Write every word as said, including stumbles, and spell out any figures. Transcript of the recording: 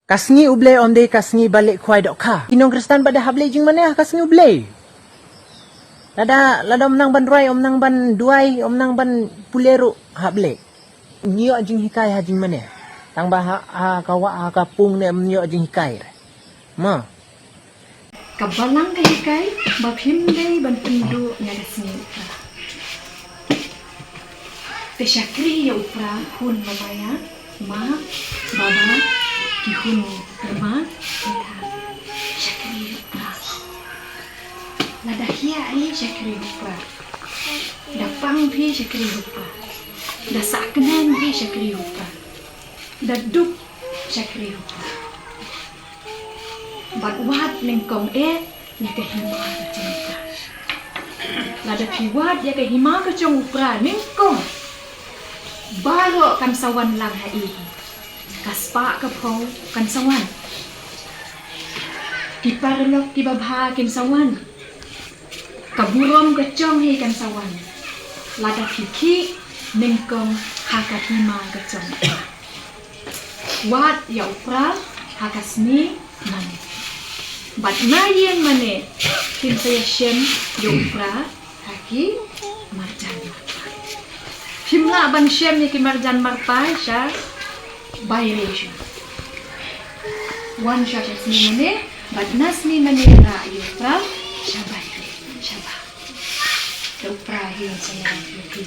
Ka sngi U Blei ym dei ka sngi ba leh khwai dohkha. Ki nongkhristan pat da hap leh jingmane ha ka sngi U Blei. Lada, lada ym nang ban rwai, ym nang ban duwai, ym nang ban pule ruh hap leh. Ym ïoh jinghikai ha jingmane. Tang ba ha, ha ka wah, ha ka pung ne ym ïoh jinghikai re. Mo. Ka balang ka hikai ba phim dei ban pynduh ïa ka sngi U Pra. Te shakri ïa U Pra hun ba maya, ma, baba, ki hun, rma, kita. Shakri ïa U Pra. Lada hiar hi shakri ïa U Pra. Da pang phi shakri ïa U Pra. Da sah kmen phi shakri ïa U Pra. Da duk shakri ïa U Pra. Bad wad nyngkong eh ïa ka hima ka jong U Pra. Lada phi wad ïa ka hima ka jong U Pra nyngkong, baroh kan sa wan lang ha i. Ka spah ka phew kan sa wan. Ki paralok ki babha kin sa wan. Ka burom ka jong hi kan sa wan. Lada phi khih nyngkong ha ka hima ka jong U Pra. Wad ïa U Pra ha ka snier mane. Bad na ïing mane phin sa ïashem ïa U Pra ha ki marjan marpa. Phim lah ban shem ïa ki marjan marpa sha baire shuh. Wan shuwa sha snier mane, bad na snier mane rah ïa U Pra sha baire, sha bah. Te U Pra hi un sa ïarap ïa phi.